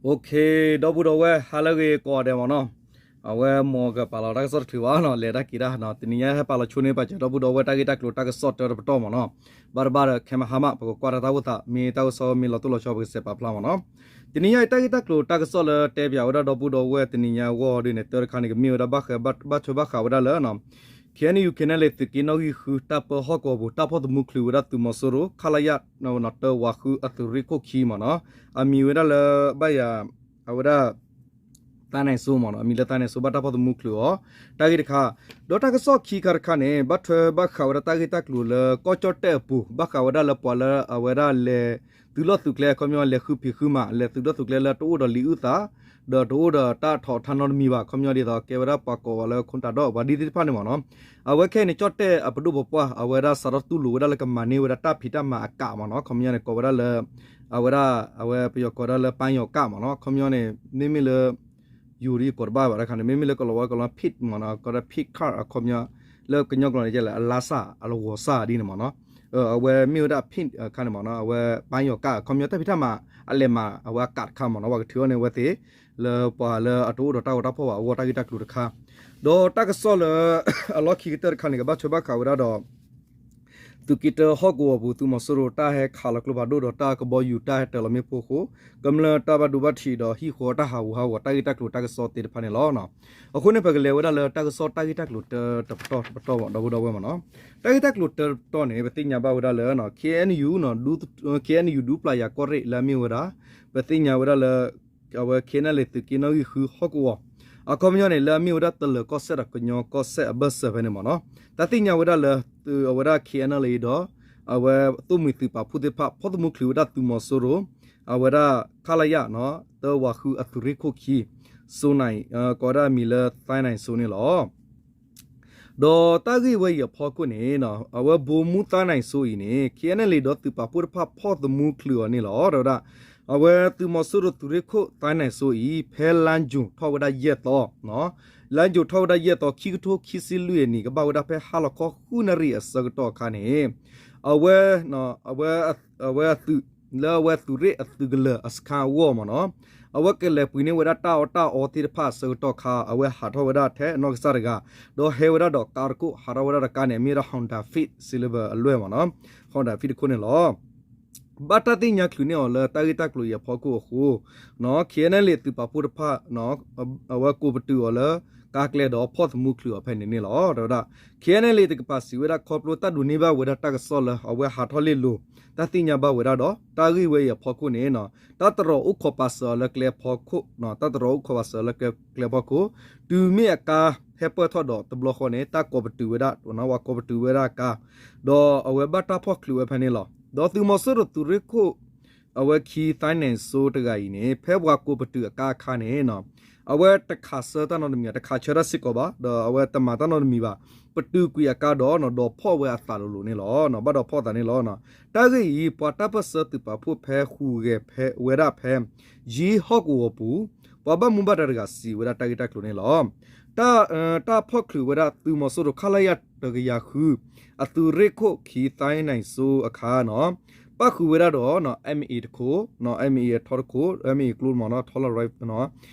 Okay, ဒီပုၢ်ဒီဝဲၢ် ဟါလၢအဂ့ၤကိးဂၤဒဲးမ့ၢ်နီၤ, အဝဲမ်ကပာ်လီၤတၢ်ကစီၣ်တချုးဘၣ်နီၤ, လဲၤတၢ်က့ၤတၢ်နီၤ, တနံၤညါဟဲပာ်လီၤဆိန့ၢ်ပာ်စၢၤ ဒီပုၢ်ဒီဝဲၢ် တၢ်ဂ့ၢ်တၢ်ကျိၤတၢ်ကစီၣ်တၢတပတီၢ်မ့ၢ်နီၤ, ဘၣ်တဘၣ်ဒီး ခဲမဟါမး ပကကွၢ်တၢ်သးအိၣ်သး မ့ၢ်တၢ်ကစီၣ်မ့ၢ်လီၤတိၢ်လီၤဆီ ပကစဲးပာ်ဖျါမ့ၢ်နီၤ. တနံၤညါအံၤ တၢ်ဂ့ၢ်တၢ်ကျိၤတၢ်ကစီၣ်လၢတဲပၠးဝဲဒၣ် ဒီပုၢ်ဒီဝဲၢ် တနံၤညါအဂီၢ်ဒ်န့ၣ် တၢတခါန့ၣ် ကမ့ၢ်ဝဲဒၣ် ဘၣ်ဃးဘၣ်ထွဲဘၣ်ဃးဝဲဒၣ်လၢ KNU KNLA သုးက့နီၣ်ဂံၢ်ဃု တၢ်ပၢဟီၣ်ကဝီၤပူၤ တၢ်ဖီၣ်သမူချုးဝဲဒၣ်သုးမီၤစိရိၤ ခလရ တၢဝးဃုအသုးရ့ၣ်ခိၣ်ခံမ့ၢ်နီၤ, အမံၤဝဲဒၣ်လၢ ဘၣ်ယၤ အဝဲဒၣ် သါနံၣ်စိမ့ၢ်နီၤ, အမံၤလၢသါနံၣ်စိ ဘၣ်တၢ်ဖီၣ်သမူချုးအီၤ တၢ်ဂ့ၢ်တခါ, ဒီးတၢ်ကစီၣ်ခံခါတခါန့ၣ် ဘၣ်ထွဲဘၣ်ဃးဝဲဒၣ်တၢ်ဂ့ၢ်တၢ်ကျိၤလၢ ကီၢ်ကၠီၣ်တဲၣ်အပူၤ ဘၣ်ဃးဝဲဒၣ်လၢပှၤလၢအဝဲဒၣ်လဲၤသုးလီၢ်သုးကျဲ အခီပညီ လဲၤဃုဖံးဃုမၤ လဲၤသုးလီၢ်သုးကျဲလၢတအိၣ်ဒီးလံာ်အုၣ်သး ဒီးတအိၣ်ဒီးတၢ်ထီၣ်ထါနီတမံၤဘၣ် အခီပညီဒ်သိး ကဲဝဲဒၣ်ပှၤကိးဝဲလၢခိၣ်တၢ်ဒီး ပှၤဒ်သ့ၣ်တဖၣ်န့ၣ်မ့ၢ်နီၤ, အဝဲခဲအံၤန့ၣ် ကၠီၣ်တဲၣ်အပဒိၣ်ပပှၢ် အဝဲဒၣ်စးထီၣ်တူၢ်လိာ်ဝဲဒၣ်လၢကမၤန့ၢ်ဝဲဒၣ်တၢ်ဖံးတၢ်မၤအကးမ့ၢ်နီၤ, အခီပညီန့ၣ် ကိးဝဲဒၣ်လၢ အဝဲဒၣ် အဝဲပယီၤကိးဒၣ်လၢပၢ်ယီၤကးမ့ၢ်နီၤ, အခီပညီန့ၣ် မ့မ့ၢ်လၢ ယိၤဒ်ကိးတဘၣ်ဘၣ်တခါန့ၣ် မ့မ့ၢ်လၢကလီၤဝါကလီၤ pit မ့ၢ်နီၤ, ကိးဒၣ် pit car အခီပညီ လၢကညီကျိာ်န့ၣ် ကဲလၢအလါစၢ် အလဂီၤစၢ်ဒ်န့ၣ်မ့ၢ်နီၤ, အဝဲမ့ၢ်ဝဲဒၣ် pit အခါန့ၣ်မ့ၢ်နီၤ, အဝဲပၢ်ယီၤကး အခီပညီတၢ်ဖံးတၢ်မၤ အလဲၤမၤအဝဲအကးတခါမ့ၢ်နီၤ, ပှၤကထုးအီၤန့ၢ်ဝဲသ့ၣ် လၢပှၤလၢအတအိၣ်ဒီးတၢ်ဂီၤတၢ်ဖီၣ်ဘၣ်အဂီၢ် တၢ်ဂ့ၢ်တၢ်ကျိၤတခါ, ဒီးတၢ်ကစီၣ်လၢ အလီၢ်ခံကတၢၢ်တခါန့ၣ် ကဘၣ်ထွဲဘၣ်ဃးဝဲဒၣ်ဒီး သုးက့တၢဟီၣ်ကဝီၤပူၤ သုးမီၤစိရိၤတၢ်ဟဲခးလီၤကျိဖးဒိၣ်ဒီးတၢ်ကဘီယူၤတၢ်ဟဲတၢၤလီၤမ့ၣ်ပိၢ်အဃိ ကမျၢၢ်တၢ်ဘၣ်ဒိဘၣ်ထံးဒီးဟံၣ်ဃီတၢ်ဟးဂူာ်ဟးဂီၤ တၢ်ဂ့ၢ်တၢ်ကျိၤတၢ်ကစီၣ်သ့ၣ်တဖၣ်န့ၣ်လီၤ. အဃိန့ၣ် ပကလဲၤဝဲဒၣ်လၢတၢ်ကစီၣ်တၢ်ဂ့ၢ်တၢ်ကျိၤတၢတပတီၢ်တပတီၢ် ဒီပုၢ်ဒီဝဲၢ်မ့ၢ်နီၤ, တၢ်ဂ့ၢ်တၢ်ကျိၤတၢတပတီၢ်န့ၣ် ပသ့ၣ်ညါဘၣ်ဝဲဒၣ်လၢ KNU KNU ဒူပျၢ်ယၤကီၢ်ရ့ၣ်လၢအမ့ၢ်ဝဲဒၣ် ပသ့ၣ်ညါဝဲဒၣ်လၢ အဝဲ KNLA သုးက့နီၣ်ဂံၢ်ဃုဟီၣ်ကဝီၤ အခီပညီန့ၣ် လၢအမ့ၢ်ဝဲဒၣ်တလၢၤကီၢ်စဲၣ်ဒီးကညီကီၢ်စဲၣ်အဘၢၣ်စၢၤဖဲန့ၣ်မ့ၢ်နီၤ, တၢ်သ့ၣ်ညါဝဲဒၣ်လၢ အဝဲဒၣ် KNLA ဒီး အဝဲသိၣ်မှံၤသုးပာ်ဖှိၣ်သ့ၣ်တဖၣ် ဖီၣ်သမူချုးဝဲဒၣ်သုးမီၤစိရိၤ အဝဲဒၣ် ခလရ တၢဝးဃုအသုးရ့ၣ်ခိၣ်ခံ စိနံၤ ကိးဝဲဒၣ်အမံၤလၢ သါနံၣ်စိန့ၣ်လီၤ. ဒီးတၢ်ဂ့ၢ်ဝဲအံၤအဖီခိၣ်န့ၣ် အဝဲ ဗိုလ်မှူး သါနံၣ်စိအံၤန့ၣ် KNLA ဒီးသုးပာ်ဖှိၣ်တဖၣ်ဖီၣ်သမူချုးအီၤန့ၣ်လီၤ. တဲဝဲဒၣ် အဝဲသုးမီၤစိရိၤသုးရ့ၣ်ခိၣ် သါနံၣ်စိအံၤ ဖဲလါယူၤထီၣ်ဝဲဒၣ်ယဲၢ်သီ လါယူၤထီၣ်ဝဲဒၣ်ယဲၢ်သီ ခံကထိခံဆံလွံၢ်အနံၣ် ကဘၣ်ဝဲဒၣ်ဖဲဟါလီၤခီဃုနၣ်ရံၣ်အဆၢကတီၢ်အခါန့ၣ် အဝဲ အဝဲအသုး လၢအဝဲသုးရ့ၣ်အသုးကလၢၤအစခန်းအဂီၢ်မ့ၢ်နီၤ, အဝဲကလဲၤပှ့ၤန့ၢ်ဝဲဒၣ်တၢ်အီၣ်တၢ်အီသ့ၣ်တဖၣ်အဆၢကတီၢ်ခါ အဝဲဟးထီၣ်ဝဲဒၣ်ထဲအနီၢ်ကစၢ်တဂၤ ဒီးဟဲဝဲဒၣ်ဒီးကါတခိၣ် ဟးထီၣ်ဝဲဒၣ်ဒီးကါန့ၣ် အမ့ၢ်ဝဲဒၣ် Honda Fit Silver အလွဲၢ်မ့ၢ်နီၤ, Honda Fit တခိၣ်န့ၣ်လီၤ. ဘၣ်တၢ်သ့ၣ်ညါချုးန့ၢ်အီၤလၢတၢ်ဂ့ၢ်တၢ်ကျိၤအံၤအဖီခိၣ်အဃိ KNLA သုးပာ်ဖှိၣ်တဖၣ် အဝဲကိးပတုာ်အီၤလၢကါကျဲဒီးဖီၣ်သမူချုးအီၤဖဲန့ၣ်န့ၣ်လီၤ. တဲဝဲဒၣ် KNLA တကပၤစံးဝဲဒၣ် ခီဖျိတၢ်ဒိးန့ၢ်ဘၣ်ဝဲဒၣ်တၢ်ကစီၣ်လၢအဝဲဟးထီၣ်လ့ၣ်လိၤ တၢ်သ့ၣ်ညါဘၣ်ဝဲဒၣ်ဒီး တၢ်ဂ့ၢ်ဝဲအံၤအဖီခိၣ်န့ၣ် တၢ်တရီးအိၣ်ခိးပာ်စၢၤအီၤလၢကျဲအဖီခိၣ် တၢ်တရီးအိၣ်ခိးပာ်စၢၤအီၤလၢကျဲအဖီခိၣ် တုၤမ့ၢ်အကါဟဲပၢၢ်ထီၣ်ဒီးတဘျီဃီန့ၣ် တၢ်ကိးပတုာ်ဝဲဒၣ် ပှၤကိးပတုာ်ဝဲဒၣ်အကါ ဒီးအဝဲဘၣ်တၢ်ဖီၣ်ချုးဝဲဖဲန့ၣ်လီၤ. ဒီးသုးမီၤစိရိၤသုးရ့ၣ်ခိၣ် အဝဲခံ သါနံၣ်စိတဂၤအံၤန့ၣ် ဖဲပှၤကိးပတုာ်အကါအခါန့ၣ် အဝဲတခးဆၢတၢ်နီတမံၤ တခးဆၢတၢ်စ့ၢ်ကီးဘၣ် ဒီးအဝဲတမၤတၢ်နီတမံၤဘၣ် ပတုာ်ကွံာ်အကါဒီး ဒီးဖီၣ်ဝဲအသးလိၤလိၤန့ၣ်လီၤ. ဘၣ်ဒီးဖီၣ်သးန့ၣ်လီၤ. တၢ်ဂ့ၢ်အံၤ ပှၤတၢ်ပၢၢ်ဆၢသုးပာ်ဖှိၣ်ဖဲဃုာ်ဂဲၤဖဲဝဲဒၣ်ဖဲ ယ့ဟီၣ်ကဝီၤပူၤ ပှၤဘၣ်မူဘၣ်ဒါတဂၤစံးဝဲဒၣ်တၢ်ဂ့ၢ်တၢ်ကျိၤန့ၣ်လီၤ. တၢ် တၢ်ဖီၣ်ချုးဝဲဒၣ်သုးမီၤစိရိၤ ခလရ တကယၤဃု အသုးရ့ၣ်ခိၣ်ခံ သါနံၣ်စိအခါန့ၣ် ပၣ်ဃုာ်ဝဲဒၣ်ဒီး MA တခိၣ် MA အထီတခိၣ် MA ကျိမ့ၢ်နီၤ ထီလၢ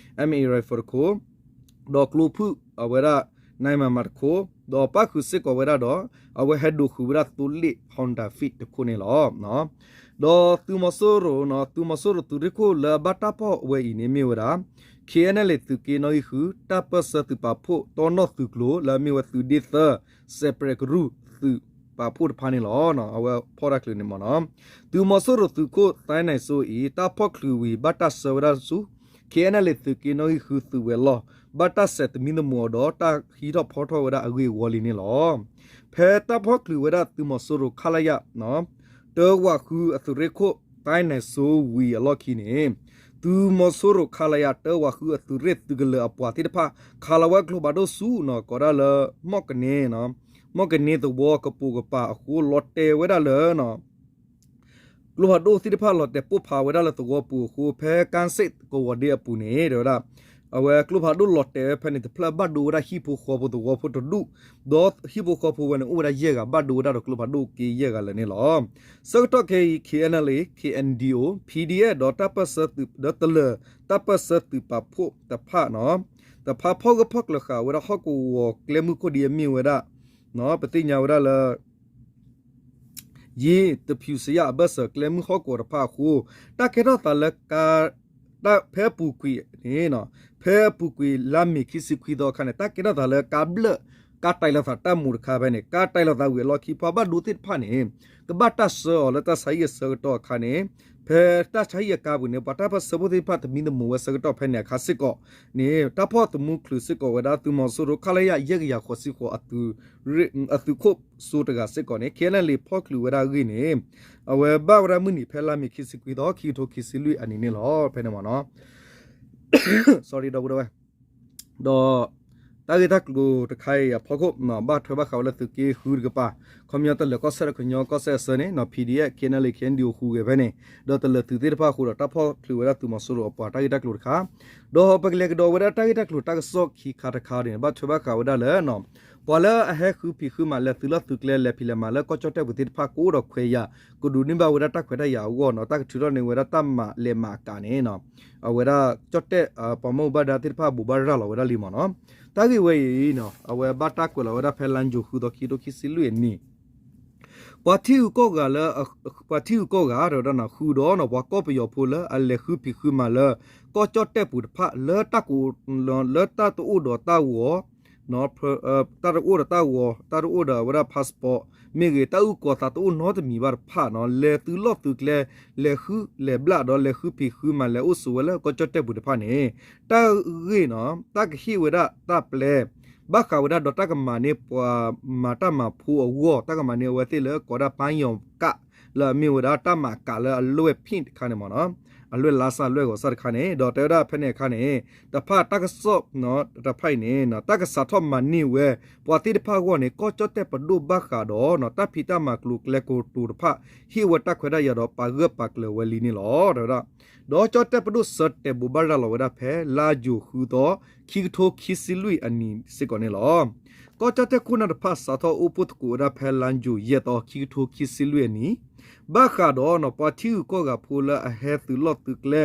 MA rifle တခိၣ် ဒီးကျိဖုၣ်အဝဲဒၣ် နံမမတခိၣ် ဒီးပၣ်ဃုာ်စ့ၢ်ကီးဝဲဒၣ်ဒီး အဝဲဟဲဒိးဃုာ်ဝဲဒၣ်သိလ့ၣ် Honda Fit တခိၣ်န့ၣ်လီၤ. ဒီးသုးမီၤစိရိၤ သုးမီၤစိရိၤသုးရ့ၣ်ခိၣ်လၢအဘၣ်တၢ်ဖီၣ်ဝဲအံၤန့ၣ်မ့ၢ်ဝဲဒၣ် KNLA သုးက့နီၣ်ဂံၢ်ဃု တၢ်ပၢၢ်ဆၢသုးပာ်ဖှိၣ်တီနီၣ်သုးကျိၤ လၢအမ့ၢ်ဝဲသုးဒ့သၢ စဲးပြဲးကရူၢ်သုးပာ်ဖှိၣ်တဖၣ်န့ၣ်လီၤ. အဝဲဖီၣ်တၢ်ချုးန့ၣ်မ့ၢ်နီၤ သုးမီၤစိရိၤသုးခိၣ် သါနံၣ်စိအံၤ တၢ်ဖီၣ်ချုးဝံၤ ဘၣ်တၢ်ဆှၢဝဲဒၣ်ဆူ KNLA သုးက့နီၣ်ဂံၢ်ဃုသုးဝဲၤလီၢ် ဘၣ်တၢ်စဲးသမံသမိးအီၤဒီး တၢ်ဟံးထီၣ်ဖီထီၣ်ဝဲဒၣ်အဂ့ၢ်အဝီလံန့ၣ်လီၤ. ဖဲတၢ်ဖီၣ်ချုးဝဲဒၣ်သုးမီၤစိရိၤ ခလရ တၢဝးဃုအသုးရ့ၣ်ခိၣ် သါနံၣ်စိဝံၤအလီၢ်ခံန့ၣ် သုးမီၤစိရိၤ ခလရ တၢဝးဃုအသုးရ့ၣ်သုးကလၢၤအပှၤသ့ၣ်တဖၣ် ခးလီၤဝဲကျိဖးဒိၣ်ဆူ ကိးဒၣ်လၢ မီၣ်ကန့ မီၣ်ကန့သဝီကပိာ်ကပၤအဃိ လီၤတဲာ်ဝဲဒၣ်လၢ ကျိဖးဒိၣ်သ့ၣ်တဖၣ်လီၤတဲာ်ပိၢ်ဖးဝဲဒၣ်လၢသဝီပူၤအဃိ ဖဲကၣ်စ့ၣ်ကဝီၤဒ့အပူၤန့ၣ် တဲဝဲဒၣ် အဝဲကျိဖးဒိၣ်လီၤတဲာ်ဝဲဖဲန့ၣ်တဖျၢၣ် ဘၣ်ဒိဝဲဒၣ်ဟံၣ်ဖိဃီဖိသဝီဖိတဒူၣ်, ဒီးဟံၣ်ဖိဃီဖိဝဲန့ၣ် အိၣ်ဝဲဒၣ်ယဲၢ်ဂၤ ဘၣ်ဒိဝဲဒၣ်ဒီးကျိဖးဒိၣ်က့ယဲၢ်ဂၤလၢာ်န့ၣ်လီၤ. ဆၢကတီၢ်ခဲအံၤ KNLA, KNDO, PDF ဒီးတၢ်ပၢၢ်ဆၢသုး ဒီးတလၢာ်တၢ်ပၢၢ်ဆၢသုးပာ်ဖှိၣ်တဖၣ်န့ၣ် တဖၣ်ဖီၣ်ဂၢၢ်ဖီၣ်ကျၢၤဃာ်ဝဲဒၣ်ဟီၣ်ကဝီၤကျဲမုၢ်ခိၣ်ဒ်အမ့ၢ်ဝဲဒၣ် ပသ့ၣ်ညါဝဲဒၣ်လၢ ယ့တဖၠူစယၣ်အဘၢၣ်စၢၤကျဲမုၢ်ဟီၣ်ကဝီၤတဖၣ်အဃိ, တၢ်ကဲထီၣ်သးလၢ တၢ်ဖဲအပူၤကွံာ်န့ၣ်, ဖဲအပူၤကွံာ်လါမ့ၤခံဆံခွံသီအခါန့ၣ် တၢ်ကဲထီၣ်သးလၢကါဘျၢၣ် ကါတၢ်လီၤသးတၢ်မူးတခါဖဲန့ၣ် ကါတၢ်လီၤသးဝံၤအလီၢ်ခံ ပှၤဘၣ်ဒိသ့ၣ်တဖၣ်န့ၣ် ကဘၣ်တၢ်ဆှၢအီၤလၢတၢ်ဆါဟံၣ်အဆၢကတီၢ်အခါန့ၣ်, ဖဲတၢ်ဆါဟံၣ်အကါပူၤန့ၣ် ပှၤတၢ်ပၢၢ်ဆၢဖိသ့ၣ်တဖၣ်သမံသမိးဝဲဆၢကတီၢ်ဖဲန့ၣ်အခါစ့ၢ်ကီးန့ၣ် တၢ်ဖီၣ်သမူချုးစ့ၢ်ကီးဝဲဒၣ်သုးမီၤစိရိၤ ခလရ ယဲၢ်ကယၤဃိးဆံဃိး အသုးခိၣ်စိတဂၤစ့ၢ်ကီးန့ၣ် KNLA ဖီၣ်ချုးဝဲဒၣ်အဂ့ၢ်န့ၣ် အဝဲဘၣ်ဝဲဒၣ်မုၢ်နံၤဖဲလါမ့ၤခံဆံခွံသီ ခံကထိခံဆံလွံၢ်အနံၤန့ၣ်လီၤ. ဖဲန့ၣ်မ့ၢ်နီၤ sorry ဒီပုၢ်ဝဲၢ်, ဒီးတၢ်ဂ့ၢ်တၢ်ကျိၤတခါအံၤအဖီခိၣ် ဘၣ်ထွဲဘၣ်ဃးဝဲလၢသုးက့ဃုတကပၤ, ခီပညီတလၢာ်ကီၢ်စဲၣ်ဒီးကညီကီၢ်စဲၣ်အဆၢန့ၣ် PDF, KNLA, KNDO ဃုဂဲၤဖဲန့ၣ်, ဒီးတလၢာ်သုးသ့ၣ်တဖၣ်အဃိဒီး တၢ်ဖီၣ်ချုးဝဲဒၣ်သုးမီၤစိရိၤအပှၤတၢ်ဂ့ၢ်တၢ်ကျိၤတခါ, ဒီးပကလဲၤကဒီးဝဲဒၣ်တၢ်ဂ့ၢ်တၢ်ကျိၤတၢ်ကစီၣ်ခံခါတခါန့ၣ် ဘၣ်ထွဲဘၣ်ဃးဝဲဒၣ်လၢ ပှၤလၢအဟဲဃုဖံးဃုမၤလဲၤသုးလီၢ်သုးကျဲ လဲၤဖံးလဲၤမၤလၢကီၢ်ကၠီၣ်တဲၣ်ပူၤသ့ၣ်တဖၣ် ကအိၣ်ဒီးခွဲးယာ် ကဒိးန့ၢ်ဘၣ်ဝဲဒၣ်တၢ်ခွဲးတၢ်ယာ်အဂီၢ်န့ၣ် တၢ်ကထုးထီၣ်န့ၢ်ဝဲဒၣ်တၢ်မၤလဲၤမၤကၤန့ၣ် အဝဲဒၣ်ကၠီၣ်တဲၣ် ပှၤမူဘၣ်ဒါသ့ၣ်တဖၣ် ဘိးဘၣ်ရၤလီၤဝဲဒၣ်လံမ့ၢ်နီၤ. တၢ်ဂ့ၢ်ဝဲအံၤ အဝဲဘၣ်တၢ်ကွဲးလီၤဝဲဒၣ်ဖဲလါယူၤဃုသီ ခံကထိခံဆံလွံၢ်အနံၤ ပှၤထံဂုၤကီၢ်ဂၤလၢ ပှၤထံဂုၤကီၢ်ဂၤဒီး ဃုာ်ဒီးပှၤကီၢ်ပယီၤဖိလၢအလဲၤဃုဖံးဃုမၤလၢ ကီၢ်ကၠီၣ်တဲၣ်ပူၤတဖၣ် လၢတၢ်ကအိၣ် လၢတၢ်တအိၣ်ဒီးတၢ်ဂီၤ တၢ်တအိၣ်ဒီးတၢ်ဂီၤ တၢ်တအိၣ်ဒီးအဝဲဒၣ် passport မ့ၢ်ဂ့ၤ တၢ်အုၣ်ကီၤသးတအိၣ်နီတမံၤဘၣ်တဖၣ်န့ၣ် လဲၤသုးလီၢ်သုးကျဲ လဲၤဃုလဲၤဘျၣ်ဒီးလဲၤဃုဖံးဃုမၤလဲၤအိၣ်ဆိးဝဲလၢကီၢ်ကၠီၣ်တဲၣ်ပူၤတဖၣ်န့ၣ် တၢ်ဂ့ၢ်န့ၣ် တၢ်ကဟ့ၣ်ဝဲဒၣ်တၢ်ပျဲ ဘၣ်ဃးဝဲဒၣ်ဒီးတၢ်ကမၤန့ၢ်ပှၤမၤတၢ်မၤဖိအဂီၢ် တၢ်ကမၤန့ၢ်အဝဲသ့ၣ်လၢကိးဒၣ် ပၢယီၤကး လၢအမ့ၢ်ဝဲဒၣ်တၢ်မၤကၤလၢအလွဲၢ် pink တခါန့ၣ်မ့ၢ်နီၤ အလွဲၢ်လါစၢ်လွဲၢ်ဂီၤစၢ်တခါန့ၣ် ဒီးတဲဝဲဒၣ်ဖဲန့ၣ်အခါန့ၣ် တဖၣ်တၢ်ကစီၣ် တဖၣ်အံၤန့ၣ် တၢ်ကစးထီၣ်မၤန့ၢ်ဝဲ ပှၤသ့ၣ်တဖၣ်အဂီၢ်န့ၣ် ကီၢ်ကၠီၣ်တဲၣ်ပဒိၣ်ဘၣ်ဃးဒီး တၢ်ဖံးတၢ်မၤကျိၤကျဲကိတိၤတဖၣ် ဟ့ၣ်ဝဲတၢ်ခွဲးတၢ်ယာ်ဒီးပာ်ဂၢၢ်ပာ်ကျၢၤဝဲလံန့ၣ်လီၤ တဲဝဲဒၣ် ဒီးကၠီၣ်တဲၣ်ပဒိၣ်ဆၢတဲာ်ဘိးဘၣ်ရၤလီၤဝဲဒၣ်ဖဲ လါယူၤဃုသီ ခံကထိခံဆံလွံၢ်အနံၤစ့ၢ်ကီးန့ၣ်လီၤ. ကီၢ်ကၠီၣ်တဲၣ်ခိၣ်နၢ်တဖၣ်စးထီၣ်အိၣ်ဖှိၣ်သကိးဝဲဒၣ်ဖဲလါယူၤယဲၢ်သီ ခံကထိခံဆံလွံၢ်အနံၤ ဘၣ်ဃးဒီး ပှၤထံဂုၤကီၢ်ဂၤဖိလၢအဟဲသုးလီၢ်သုးကျဲ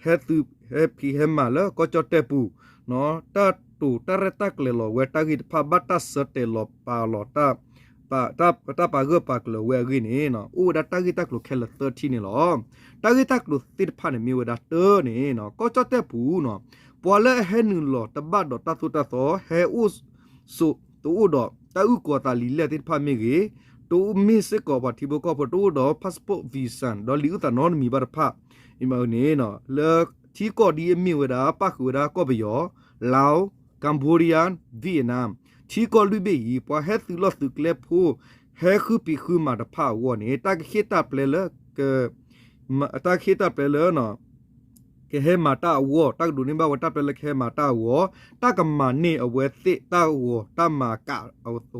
ဟဲသုး ဟဲဖံးဟဲမၤလၢကီၢ်ကၠီၣ်တဲၣ်ပူၤ တၢ်တိာ်တၢ်ရဲၣ်တၢ်ကျဲၤလီၤဝဲတၢ်ဂ့ၢ်တဖၣ် ဘၣ်တၢ်ဆၢတဲာ်လီၤပာ်လီၤ တၢ်ပာ်ဂၢၢ်ပာ်ကျၢၤဝဲအဂ့ၢ်န့ၣ် အိၣ်ဝဲဒၣ်တၢ်ဂ့ၢ်တၢ်ကျိၤခဲလၢာ်သၢထံၣ်န့ၣ်လီၤ. တၢ်ဂ့ၢ်တၢ်ကျိၤသ့ၣ်တဖၣ်န့ၣ်မ့ၢ်ဝဲဒၣ်တၢ်န့ၣ် ကီၢ်ကၠီၣ်တဲၣ်ပူၤ ပှၤလၢအဟဲနုာ်လီၤတဘၣ်ဒီးတၢ်သိၣ်တၢ်သီ ဟဲအိၣ်ဆိးတအိၣ်ဒီးတၢ်အုၣ်ကီၤသးလံာ်လဲၢ်သ့ၣ်တဖၣ်မ့ၢ်ဂ့ၤ, တအိၣ်မ့ၢ်စ့ၢ်ကီးပှၤထံဖိကီၢ်ဖိတအိၣ်ဒီး passport visa ဒီးလံာ်အုၣ်သးနီတမံၤဘၣ်တဖၣ် အံၤမ့ၢ်န့ၣ် လၢထံကီၢ်ဒ်အမ့ၢ်ဝဲဒၣ် ပၣ်ဃုာ်ဝဲဒၣ်ကီၢ်ပယီၤ Laos, Cambodia, Vietnam ထံကီၢ်လွံၢ်ဘ့ၣ်အံၤ ပှၤဟဲသုးလီၢ်သုးကျဲဖိ ဟဲဃုဖံးဃုမၤတဖၣ်အဂီၢ်န့ၣ် တၢ်ကဟ့ၣ်တၢ်ပျဲလၢ တၢ်ကဟ့ၣ်တၢ်ပျဲလၢ ကဟဲမၤတၢ်အဂီၢ် တၢ်ကဒိးန့ၢ်ဘၣ်ဝဲတၢ်ပျဲလၢကဟဲမၤတၢ်အဂီၢ် တၢ်ကမၤန့ၢ်အဝဲသ့ၣ်တၢ်ဂီၤ တၢ်မၤကး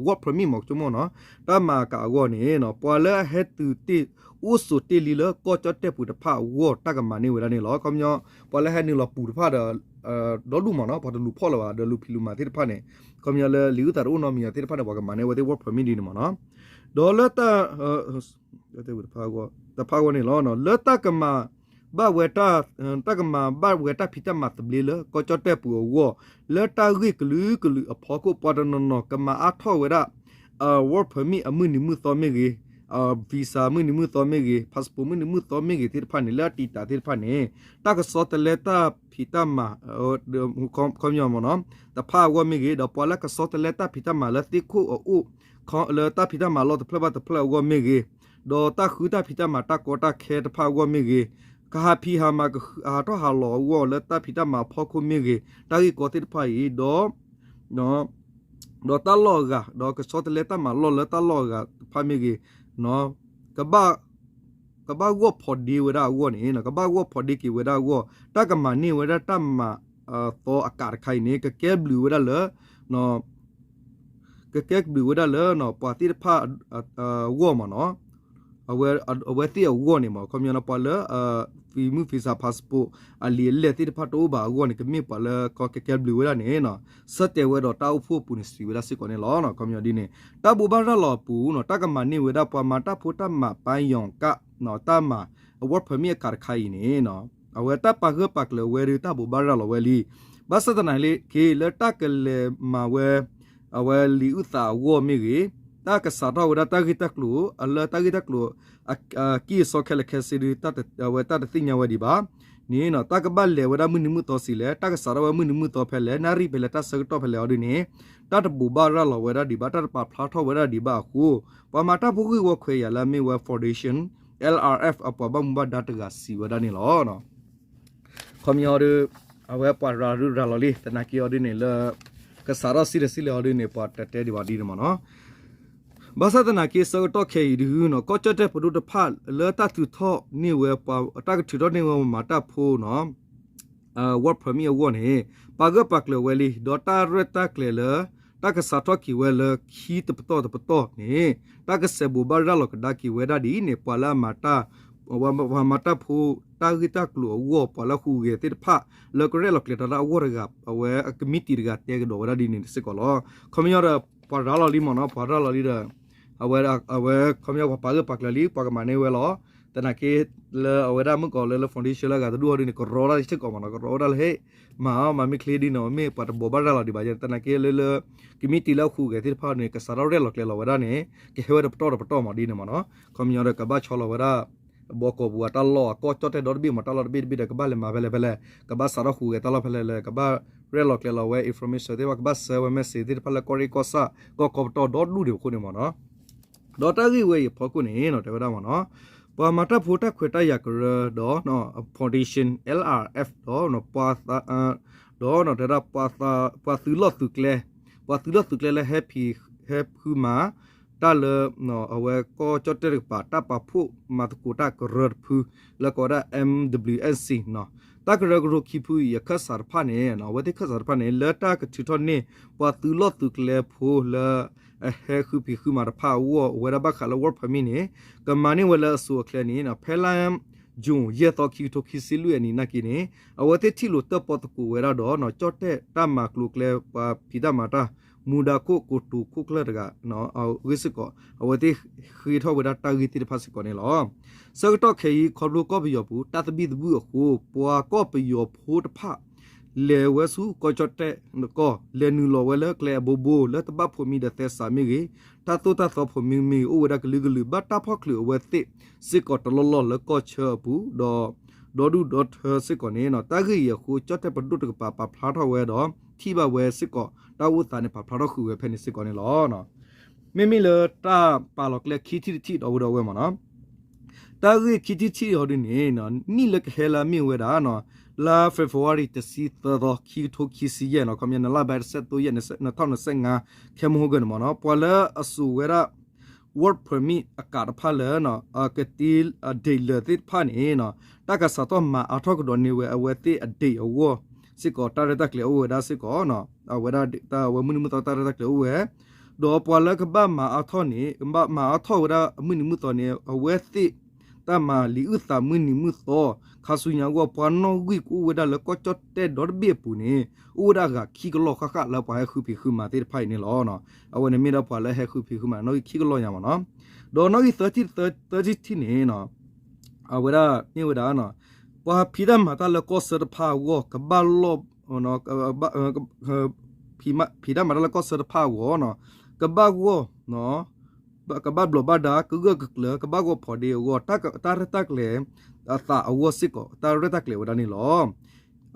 work permit မ့ၢ်ကဆိကမိၣ်နီၤ တၢ်မၤကးအဂီၢ်န့ၣ် ပှၤလၢအဟဲသုးတ့ၢ် အိၣ်ဆိးတ့ၢ်လံလၢကီၢ်ကၠီၣ်တဲၣ်ပူၤတဖၣ်အဂီၢ် တၢ်ကမၤန့ၢ်ဝဲဒၣ်န့ၣ်လီၤ. ခီပညီ ပှၤလၢဟဲနုာ်လီၤပူၤတဖၣ်ဒီး ဒီဒူၣ်မ့ၢ်နီၤ ပှၤတလူၤဖီၣ်လၢၤဘၣ် ဒီးလူၤဖံးလူၤမၤသ့ၣ်တဖၣ်န့ၣ် ခီပညီလၢလံာ်အုၣ်သးတအိၣ်နီတမံၤသ့ၣ်တဖၣ်န့ၣ် ပှၤကမၤန့ၢ်အဝဲသ့ၣ် work permit ဒ်န့ၣ်မ့ၢ်နီၤ ဒီးလၢတၢ် တဖၣ်အဂီၢ်န့ၣ်လီၤ လၢတၢ်ကမၤ ဘၣ်ဝဲ တၢ်ကမၤဘၣ်ဝဲတၢ်ဖံးတၢ်မၤသဘျ့လၢကီၢ်ကၠီၣ်တဲၣ်ပူၤအဂီၢ် လၢတၢ်ဂ့ၢ်ကလုာ်ကလုာ်အဖီခိၣ် ပှၤတနီၤနီၤကမၤအါထီၣ်ဝဲဒၣ် work permit အမုၢ်နံၤမုၢ်သီမ့ၢ်ဂ့ၤ visa မုၢ်နံၤမုၢ်သီမ့ၢ်ဂ့ၤ passport မုၢ်နံၤမုၢ်သီမ့ၢ်ဂ့ၤသ့ၣ်တဖၣ်န့ၣ် လၢအတံာ်တာ်သ့ၣ်တဖၣ်န့ၣ် တၢ်ကဆီတလဲတၢ်ဖံးတၢ်မၤ ခီပညီမ့ၢ်နီၤ တဖၣ်အဂီၢ်မ့ၢ်ဂ့ၤ ဒီးပှၤလၢကဆီတလဲတၢ်ဖံးတၢ်မၤလၢသ့ၣ်ခိၣ်အအိၣ် လၢတၢ်ဖံးတၢ်မၤလီၢ်တဖျၢၣ်ဘၣ်တဖျၢၣ်အဂီၢ်မ့ၢ်ဂ့ၤ, ဒီးတၢ်ဃုတၢ်ဖံးတၢ်မၤတၢ်ကီတၢ်ခဲတဖၣ်အဂီၢ်မ့ၢ်ဂ့ၤ, ကဟးဖံးဟးမၤ ကဟးထီၣ်ဟးလီၤအဂီၢ်လၢတၢ်ဖံးတၢ်မၤအဖီခိၣ်မ့ၢ်ဂ့ၤ, တၢ်ဂ့ၢ်ကီသ့ၣ်တဖၣ်အံၤ ဒီး ဒီးတၢ်လီၢ်အဂၤ ဒီးကဆီတလဲတၢ်မၤလီၢ်လၢတၢ်လီၢ်အဂၤတဖၣ်မ့ၢ်ဂ့ၤ, ကဘၣ် ကဘၣ်ဂီၢ်ဖီးဒ့ဝဲဒၣ်အဂီၢ်န့ၣ် ကဘၣ်ဂီၢ်ဖီးဒ့က့ၤဝဲဒၣ်အဂီၢ် တၢ်ကမၤန့ၢ်ဝဲဒၣ်တၢ်မၤသီအကးတခါအံၤန့ၣ် ကကဲဘျုးဝဲဒၣ်လၢ ကကဲဘျုးဝဲဒၣ်လၢ ပှၤသ့ၣ်တဖၣ်အဂီၢ်မ့ၢ်နီၤ. အဝဲသ့ၣ်အဂီၢ်န့ၣ်မ့ၢ် ခီပညီန့ၣ် ပှၤလၢ ဖံမုၣ်ဖံစး passport အလံာ်အလဲၢ်သ့ၣ်တဖၣ်တအိၣ်ဘၣ်အဂီၢ်န့ၣ် ကမ့ၢ်ပှၤလၢကီကဲကဲဘျုးဝဲဒၣ်န့ၣ် ဆၢတဲာ်ဝဲဒီးတၢ်အိၣ်ဖှိၣ်အပူၤန့ၣ် စံးဝဲဒၣ်စ့ၢ်ကီးန့ၣ်လီၤ. ခီပညီဒ်န့ၣ် တၢ်ဘိးဘၣ်ရၤလီၤအပူၤန့ၣ် တၢ်ကမၤန့ၢ်ဝဲဒၣ်ပှၤမၤတၢ်ဖိတၢ်မၤ ပၢယီၤကၣ် တၢ်မၤ work permit အကးတခါအံၤန့ၣ် အဝဲတၢ်ပာ်ဂၢၢ်ပာ်ကျၢၤဝဲဒီးတၢ်ဘိးဘၣ်ရၤလီၤဝဲလံ. ဘၣ်ဆၣ်သနာ်က့ လၢတၢ်ကလဲၤမၤဝဲ အဝဲလံာ်အုၣ်သးအဂီၢ်မ့ၢ်ဂ့ၤ, တၢ်ကစးထီၣ်ဝဲဒၣ်တၢ်ဂ့ၢ်တၢ်ကျိၤ လၢတၢ်ဂ့ၢ်တၢ်ကျိၤ အကံၢ်အစီခဲလၢာ်ခဲဆ့ဒီး အဝဲတၢ်တသ့ၣ်ညါဝဲဒံးဘၣ်န့ၣ် တၢ်ကဘၣ်လဲၤဝဲဒၣ်မုၢ်နံၤမုၢ်သီစံးလဲၣ်, တၢ်ကစးထီၣ်ဝဲမုၢ်နံၤမုၢ်သီဖဲလဲၣ်, နၣ်ရံၣ်ဖဲလဲၣ်, တၢ်ဆၢကတီၢ်ဖဲလဲၣ်အီၤဒ်န့ၣ် တၢ်တဘိးဘၣ်ရၤလီၤဝဲဒၣ်ဒံးဘၣ်, တၢ်တပာ်ဖျါထီၣ်ဝဲဒၣ်ဒံးဘၣ်အဃိ ပှၤမၤတၢ်ဖိဂ့ၢ်ဝီခွဲးယာ်လၢအမ့ၢ်ဝဲ Foundation LRF အပှၤဘၣ်မူဘၣ်ဒါတဂၤစံးဝဲဒၣ်န့ၣ်လီၤ. ခီပညီဒီး အဝဲပှၤရၤရၤလီၤလံ သနာ်က့အီၤဒ်န့ၣ်လၢ ကစးထီၣ်စံၣ်တဲၤစံၣ်လဲၤအီၤဒ်န့ၣ် ပှၤတတဲဒံးဘၣ်ဒ်န့ၣ်မ့ၢ်နီၤ. ဘၣ်ဆၣ်သနာ်က့ ဆၢကတီၢ်ခဲအံၤဒုး ကီၢ်ကၠီၣ်တဲၣ်ပဒိၣ်တဖၣ်လၢတၢ်ထုးထီၣ်န့ၢ်ဝဲ တၢ်ကထုးထီၣ်န့ၢ်ဝဲမၤတၢ်ဖိနီၤ work permit အဂီၢ်န့ၣ် ပာ်ဂၢၢ်ပာ်ကျၢၤဝဲလံ ဒီးတၢ်ရဲၣ်တၢ်ကျဲၤလၢ တၢ်ကစးထီၣ်က့ၤဝဲလၢခံတပတီၢ်တပတီၢ်န့ၣ် တၢ်ကစဲးဘိးဘၣ်ရၤလီၤကဒါက့ၤဝဲဒၣ်ဒ်အံၤန့ၣ် ပှၤလၢအမၤတၢ် ပှၤမၤတၢ်ဖိတၢ်ဂ့ၢ်တၢ်ကျိၤအဂီၢ် ပှၤလၢဟူးဂဲၤသ့ၣ်တဖၣ် လၢကရဲၣ်လီၤကျဲၤတၢ်လၢအဂီၢ်တဂၤ အဝဲအကမံးတံာ်တဂၤတဲကဒီးဝဲဒၣ်ဒ်န့ၣ်စ့ၢ်ကီးလီၤ. ခီပညီဒီး ပှၤရၤလီၤလံမ့ၢ်နီၤ ပှၤရၤလီၤလံဒီး အဝဲ ခီပညီပှၤပာ်ဂၢၢ်ပာ်ကျၢၤလံ ပှၤကမၤန့ၢ်ဝဲလီၤ. သနာ်က့ လၢအဝဲဒၣ်မုၢ်ကီးလၢလၢ foundation လၢအဂၤတဒူၣ်အီၤဒ်န့ၣ် ကရီဒၣ်စ့ၢ်ကီးမ့ၢ်နီၤ ကရီဒၣ်လၢဟဲ မၤအီၤမၤမ့ၢ်ချ့ဒ်န့ၣ် မ့ၢ်ပှၤတဘိးဘၣ်ရၤလီၤဒံးဘၣ် သနာ်က့လၢလၢ ကမံးတံာ်လၢအဟူးဂဲၤသ့ၣ်တဖၣ်န့ၣ် ကစးထီၣ်ရဲၣ်လီၤကျဲၤလီၤဝဲဒၣ်န့ၣ် ကဟဲဝဲတပတီၢ်တပတီၢ်မ့ၢ်ဒ်န့ၣ်မ့ၢ်နီၤ ခီပညီဒီးကဘၣ်ဆီလီၤဝဲဒၣ် ဘီကီးပူၤအတၢ်လီၢ်အကီၢ်ကၠီၣ်တဲၣ်ဒီတဘ့ၣ်မ့ၢ် တၢ်လီၢ်တဘ့ၣ်တဘ့ၣ်ဒီးကဘၣ်လဲၤမၤဖဲလဲၣ်ဖဲလဲၣ် ကဘၣ်စးထီၣ်ဟူးဂဲၤတၢ်လီၢ်ဖဲလဲၣ်လဲၣ် ကဘၣ်ရဲၣ်လီၤကျဲၤလီၤဝဲ information သ့ၣ်တဖၣ် ကဘၣ်ဆှၢဝဲ message သ့ၣ်တဖၣ်လၢကီၢ်ရ့ၣ်ကီၢ်ဆၣ် ကီၢ်ကီၢ်ပတီၢ်ဒီဒူၣ်ဒံးအဃိန့ၣ်မ့ၢ်နီၤ ဒီးတၢ်ဂ့ၢ်ဝဲအံၤအဖီခိၣ်န့ၣ် တဲဝဲဒၣ်မ့ၢ်နီၤ ပှၤမၤတၢ်ဖိတၢ်ခွဲးတၢ်ယာ်ကရၢဒီး foundation LRF ဒီး ဒီးတဲဒၣ် ပှၤသုးလီၢ်သုးကျဲ ပှၤသုးလီၢ်သုးကျဲလၢဟဲဖံး ဟဲဖုမၤ တၢ်လၢ အဝဲကီၢ်ကၠီၣ်တဲၣ်တကပၤ တၢ်ပာ်ဖှိၣ်မၤသကိးတၢ်ကရၢတဖု လၢကိးဝဲဒၣ် M W N C နီၤ တၢ်ကရၢကရိခံဖုအံၤအခၢၣ်စးတဖၣ်န့ၣ် အဝဲသ့ၣ်ခၢၣ်စးတဖၣ်န့ၣ် လၢတၢ်ကထုးထီၣ်န့ၢ် ပှၤသုးလီၢ်သုးကျဲဖိလၢ အဟဲဃုဖံးဃုမၤတဖၣ်အဂီၢ် အဝဲဒၣ်ဘၣ်ဃးလၢ work permit န့ၣ် ကမၤန့ၢ်ဝဲလၢအစိၤအချ့န့ၣ် ဖဲလါ June ယဲၢ်သီ ခံကထိခံဆံလွံၢ်အနံၤနာ်က့န့ၣ် အဝဲသ့ၣ်ထံၣ်လိာ်တၢၣ်ပီၣ်သကိးဝဲဒၣ်ဒီး ကၠီၣ်တဲၣ်တၢ်မၤကျိၤကျဲ ပှၤဖံးတၢ်မၤတၢ် မူဒါခိၣ်ကိတိာ်ခိၣ်ကျၢၢ်တဂၤ အဂ့ၢ်စ့ၢ်ကီး အဝဲသ့ၣ်ဃ့ထီၣ်ဝဲဒၣ်တၢ်ဂ့ၢ်သ့ၣ်တဖၣ်စ့ၢ်ကီးန့ၣ်လီၤ. ဆၢကတီၢ်ခဲအံၤ ခီဖျိကီၢ်ပယီၤပူၤ တၢ်သဘံၣ်သဘုၣ်အဃိ ပှၤကီၢ်ပယီၤဖိတဖၣ် လဲၤဝဲဆူကီၢ်ကၠီၣ်တဲၣ်ကီၢ် လဲၤနုာ်လီၤဝဲလၢကျဲအဘိဘိ လၢတဘၣ်ဖိးမံဒီးသဲစးမ့ၢ်ဂ့ၤ, တၢ်သိၣ်တၢ်သီဖိးမံမ့ၢ်ဂ့ၤ အိၣ်ဝဲဒၣ်ကလုာ်ကလုာ် ဘၣ်တၢ်ဖီၣ်ချုးအဝဲသ့ၣ်စ့ၢ်ကီးတလီၢ်လီၢ်လၢကီၢ်ဆၢအပူၤ ဒီး ဒီဒူၣ်ဒီထၢစ့ၢ်ကီးန့ၣ် တၢ်ဂ့ၢ်အံၤအဃိ ကၠီၣ်တဲၣ်ပဒိၣ်တကပၤပာ်ဖျါထီၣ်ဝဲဒီး ထံၣ်ဘၣ်ဝဲစ့ၢ်ကီး တၢ်အိၣ်သးန့ၣ် ပာ်ဖျါထီၣ်ဃုာ်ဝဲဖဲန့ၣ်စ့ၢ်ကီးန့ၣ်လီၤ. မ့မ့ၢ်လၢတၢ်ပာ်လီၤကျဲခံထံၣ်တထံၣ်ဒီပုၢ်ဒီဝဲၢ်မ့ၢ်နီၤ တၢ်ဂ့ၢ်ခံထံၣ်တထံၣ်အီၤဒ်န့ၣ် နံၣ်လၢကဟဲလၢအမ့ၢ်ဝဲဒၣ် လါ February တဆံသၢသီ ခံကထိခံဆံယဲၢ်နီၤ ခီပညီ နလါဘဲတဆဲးသိယဲၢ် နထီၣ်နစဲးငါ ခဲမုၢ်ဟိဂၢၢ်န့ၣ်မ့ၢ်နီၤ ပှၤလၢအစိာ်ဝဲဒၣ် work permit အကးတဖၣ်လၢ အကတ့အ date လၢာ်သ့ၣ်တဖၣ်န့ၣ် တၢ်ကစးထီၣ်မၤအါထီၣ်ကဒီးန့ၢ်ဝဲအဝဲသ့ၣ်အ date အဂီၢ်စ့ၢ်ကီး တၢ်ရဲၣ်တၢ်ကျဲၤအိၣ်ဝဲဒၣ်စ့ၢ်ကီး အဝဲဒၣ်တၢ်အဝဲမုၢ်နံၤမုၢ်သီ တၢ်ရဲၣ်တၢ်ကျဲၤအိၣ်ဝဲ ဒီးပှၤလၢကဘၣ်မၤအါထီၣ်န့ၣ် ကဘၣ်မၤအါထီၣ်ဝဲဒၣ်မုၢ်နံၤမုၢ်သီန့ၣ် အဝဲသ့ၣ် တၢ်မၤလံာ်အုၣ်သးမုၢ်နံၤမုၢ်သီ ခါဆူညါအဂီၢ် ပှၤနီၣ်ဂံၢ်ကအိၣ်ဝဲဒၣ်လၢကီၢ်ကၠီၣ်တဲၣ်ဒီတဘ့ၣ်အပူၤန့ၣ် အိၣ်ဝဲဒၣ်အဂၤခံကလီၢ်ဃၣ်ဃၣ်လၢပှၤဟဲဃုဖံးဃုမၤသ့ၣ်တဖၣ်အံၤန့ၣ်လီၤ. အဝဲန့ၣ်မ့ၢ်ဒၣ်ပှၤလၢဟဲဃုဖံးဃုမၤနီၣ်ဂံၢ်ခံကလီၢ်ညါမ့ၢ်နီၤ. ဒီးနီၣ်ဂံၢ်သၢထံၣ်တထံၣ်န့ၣ် အဝဲဒၣ်မ့ၢ်ဝဲဒၣ် ပှၤဖံးတၢ်မၤတၢ်လၢကီၢ်ဆၢတဖၣ်အဂီၢ် ကဘၣ်လီၢ် ဖံးတၢ်မၤတၢ်လၢကီၢ်ဆၢတဖၣ်အဂီၢ် ကဘၣ်ဂီၢ် ကဘၣ်ဘျီးဘၣ်ဒါ ကဂၢၢ်ကကျၢၤ ကဘၣ်ဂီၢ်ဖိးဒ့အဂီၢ် တၢ်ရဲၣ်တၢ်ကျဲၤအသးအဂီၢ်စ့ၢ်ကီး တၢ်ရဲၣ်တၢ်ကျဲၤဝဲဒၣ်န့ၣ်လီၤ.